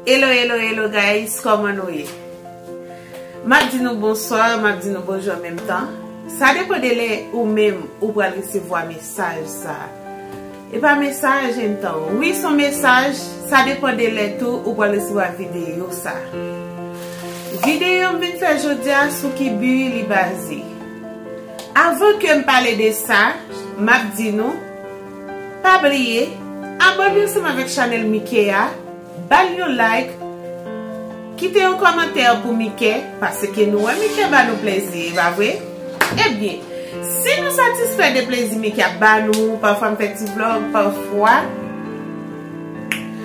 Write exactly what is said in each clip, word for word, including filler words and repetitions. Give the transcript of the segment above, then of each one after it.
Hello, hello, hello guys, kòman nou ye? M ap di nou bonswa, m ap di nou bonjou an menm tan. Sa depann de lè ou menm ou pral resevwa mesaj sa. E pa mesaj, antan. Wi, se yon mesaj, sa depann de lè tou ou pral resevwa videyo sa. Videyo m vin fè jodi a, sou ki bi li baze. Avan ke m pale de sa, m ap di nou, pa bliye, abòne ansanm avèk chanèl Mike a, ba l yon like, kite yon kòmantè pou Mike, paske nou wè Mike ba nou plezi, e pa vre? Ebyen, si nou satisfè de plezi Mike ap ba nou, pafwa m fè ti vlòg, pafwa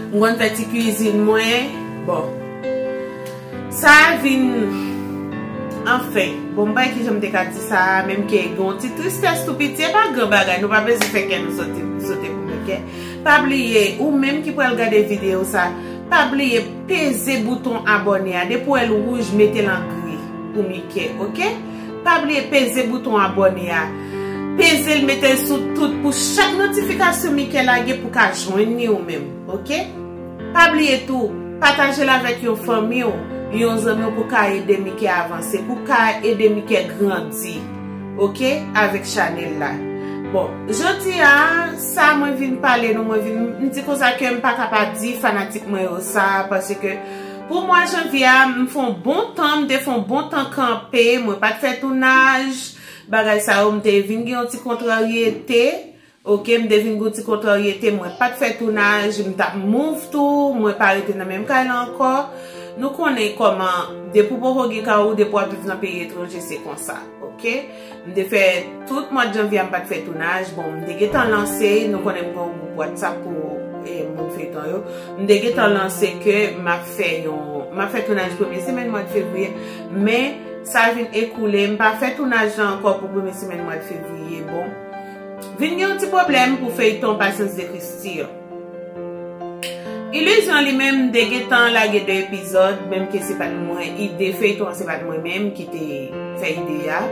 m konn fè ti kwizin mwen, bon. Sa vin, anfen, bon, m pa wè kijan m te ka di sa, menm ke gen yon ti tristès tou piti, e pa gran bagay, nou pa bezwen fè kè nou sote, sote pou Mike. Pa bliye, ou menm ki pral gade videyo sa, pa bliye peze bouton abòne a. Depi w wè l wouj, mete l an gri pou Mike, oke? Pa bliye peze bouton abòne a. Peze l, mete l sou tout pou chak notifikasyon Mike lage pou ka jwenn li ou menm, oke? Pa bliye tou, pataje l avèk yon fanmi w, yon zanmi w pou ka ede Mike avanse, pou ka ede Mike grandi, oke, avèk chanèl la. Bon, jodi a, sa mwen vin pale nou, mwen vin, m di konsa ke m pa ka pa di fanatik mwen yo sa, paske pou mwa janvye a, m fè yon bon tan, m te fè yon bon tan kanpe, mwen pa t fè tounaj, bagay sa yo, m te vin gen yon ti kontraryete, oke, m te vin gen yon ti kontraryete, mwen pa t fè tounaj, m t ap move tou, mwen pa rete nan menm kay la ankò. Nou konnen kòman, depi w poko gen kay ou, depi w ap viv nan peyi etranje, se konsa, oke? M te fè tout mwa janvye a, m pa t fè tounaj. Bon, m te gentan lanse, nou konnen m gen yon gwoup WhatsApp pou, eh, moun feyton yo. M te gentan lanse ke m ap fè yon, m ap fè tounaj premye semèn mwa fevriye, men sa vin ekoule, m pa fè tounaj la ankò pou premye semèn mwa fevriye. Bon, vin gen yon ti pwoblèm pou feyton Pasyans de Christie an. Ilizyon li menm, m te gentan lage de epizòd, menm ke se pa t mwen, ide feyton an se pa t mwen menm ki te fè ide a.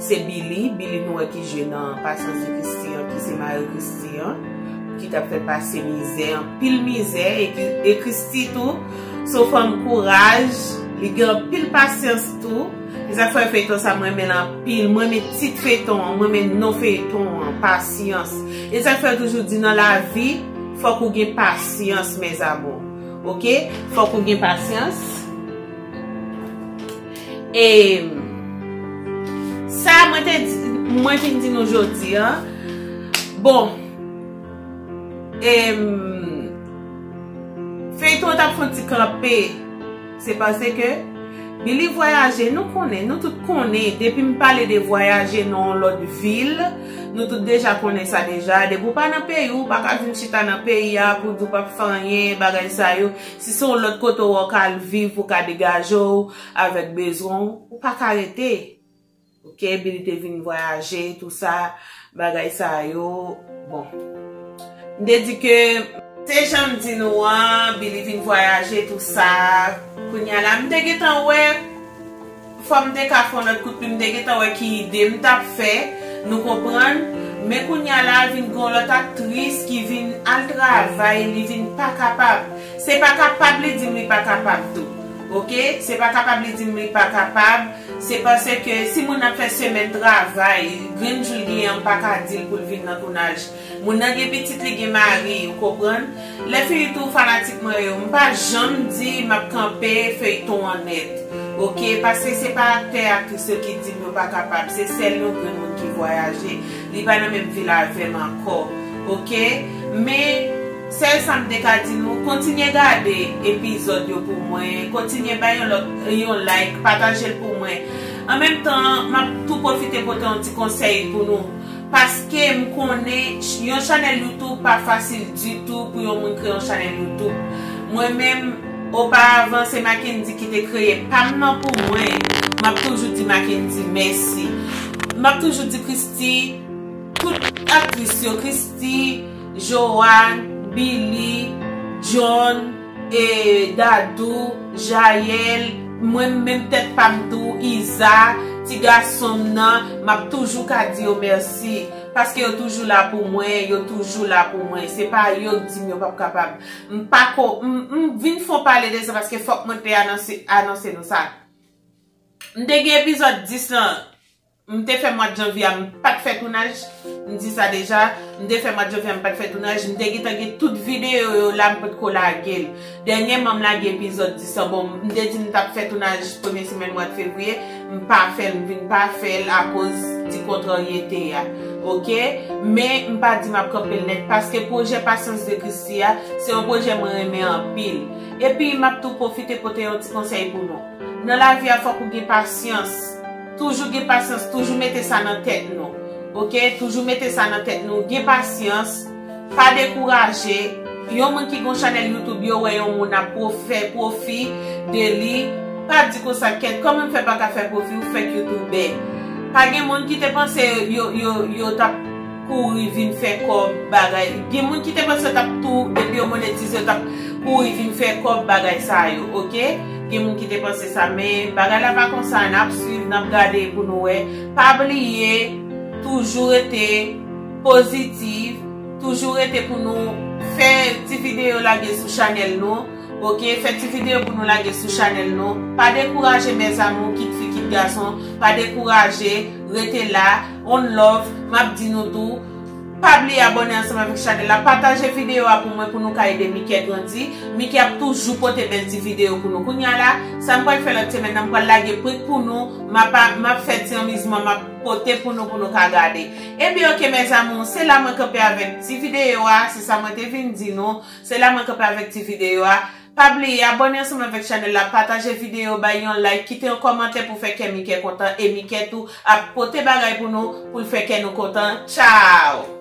Se Billy, Billy nou wè ki jwe nan Pasyans de Christie an, ki se mari Christie an, ki t ap fè l pase mizè, anpil mizè, e ki, e Christie tou, se yon fanm kouraj, li gen anpil pasyans tou. E sa k fè feyton sa, mwen renmen l anpil. Mwen renmen tit feyton an, mwen renmen non feyton an, Pasyans. E sa k fè yo toujou di nan lavi, fòk ou gen pasyans, mes amours. Oke? Fòk ou gen pasyans. E sa mwen te di, mwen vin di nou jodi a. Bon, em, feyton an t ap fè yon ti kanpe. Se paske Billy vwayaje, nou konnen, nou tout konnen, depi m pale de vwayaje nan yon lòt vil, nou tout deja konnen sa deja. Depi w pa nan peyi w, ou pa ka vin chita nan peyi a pou di w p ap fè anyen, bagay sa yo. Si se yon lòt kote w ka al viv, ou ka degaje w avèk bezwen w, ou pa ka rete. Oke, Billy te vin vwayaje, tou sa, bagay sa yo. Bon. M te di ke se jan m di nou an, Billy vin vwayaje, tou sa. Kounye a la, m te gentan wè, fò m te ka fè yon lòt kout plim, m te gentan wè ki ide m t ap fè, nou konprann. Men kounye a la, vin gen yon lòt aktris ki vin al travay, li vin pa kapab. Se pa kapab li di m li pa kapab tou. Oke? Se pa kapab li di m li pa kapab. Se paske si moun nan ap fè semèn travay, grenn jou l genyen an, m pa ka di l pou l vin nan tounaj. Moun nan gen pitit, li gen mari, ou konprann? Lè fini tou, fanatik mwen yo, m pa janm di m ap kanpe feyton an nèt. Oke? Paske se pa aktè, aktris yo ki di m yo pa kapab. Se sèl yon grenn moun ki vwayaje. Li pa nan menm vil avè m ankò. Oke? Men, sèl sa m te ka di nou, kontinye gade epizòd yo pou mwen, kontinye bay yon lòt, yon like, pataje l pou mwen. An menm tan, m ap tou pwofite pote yon ti konsèy pou nou. Paske m konnen ch-, yon chanèl YouTube pa fasil ditou pou yon moun kreye yon chanèl YouTube. Mwen menm, oparavan, se Mackendy ki te kreye pa m nan pou mwen. M ap toujou di Mackendy mèsi. M ap toujou di Christie, tout aktris yo, Christie, Joanne, Billy, John, e, Dadou, Jaël, mwen menm tèt pa m tou, Iza, ti gason m nan, m ap toujou ka di yo mèsi. Paske yo toujou la pou mwen, yo toujou la pou mwen. Se pa yo k di m yo p ap kapab. M pa ko, m, m vin fon pale de sa paske fòk mwen te anonse, anonse nou sa. M te gen epizòd dis lan, m te fè mwa janvye a, m pa t fè tounaj. M di sa deja, m te fè mwa janvye a, m pa t fè tounaj. M te gentan gen tout videyo yo la, m potko lage l. Dènyèman, m lage epizòd dis lan. Bon, m te di m t ap fè tounaj premye semèn mwa fevriye, m pa fè l, m vin pa fè l akoz ti kontraryete a. Oke? Men, m pa di m ap kanpe l nèt, paske pwojè Pasyans de Christie a, se yon pwojè mwen renmen anpil. Epi, m ap tou pwofite pote yon ti konsèy pou nou. Nan lavi a, fòk ou gen pasyans. Toujou gen pasyans, toujou mete sa nan tèt nou. Oke? Toujou mete sa nan tèt nou. Gen pasyans, pa dekouraje. Yon moun ki gon chanèl YouTube, yo wè yon moun ap pwo-, fè pwofi de li, pa di konsa, kèt, kòman m fè pa ka fè pwofi, ou fèk youtubè. Pa gen moun ki te panse yo, yo, yo t ap kouri vin fè kòb bagay. Gen moun ki te panse yo t ap tou, depi yo monetize, yo t ap kouri vin fè kòb bagay sa yo, oke? Gen moun ki te panse sa, men bagay la pa konsa, n ap swiv, n ap gade pou nou wè. Pa bliye, toujou rete pozitif, toujou rete pou nou fè ti videyo lage sou chanèl nou, oke? Fè ti videyo pou nou lage sou chanèl nou. Pa dekouraje, mes amours, kit fi, kit gason, pa dekouraje, rete la, on love, m ap di nou tou. Pa bliye abòne ansanm avèk chanèl la, pataje videyo a pou mwen pou nou ka ede Mike grandi. Mike ap toujou pote bèl ti videyo pou nou. Kounye a la, sa m pral fè lòt semèn nan, m pral lage prank pou nou, m ap, m ap fè ti anmizman, m ap pote pou nou, pou nou ka gade. Ebyen, oke, mes amours, se la mwen kanpe avèk ti videyo a, se sa mwen te vin di nou, se la mwen kanpe avèk ti videyo a. Pa bliye abòne ansanm avèk chanèl la, pataje videyo, bay yon like, kite yon kòmantè pou fè kè Mike kontan, e Mike tou ap pote bagay pou nou, pou l fè kè nou kontan. Tchao!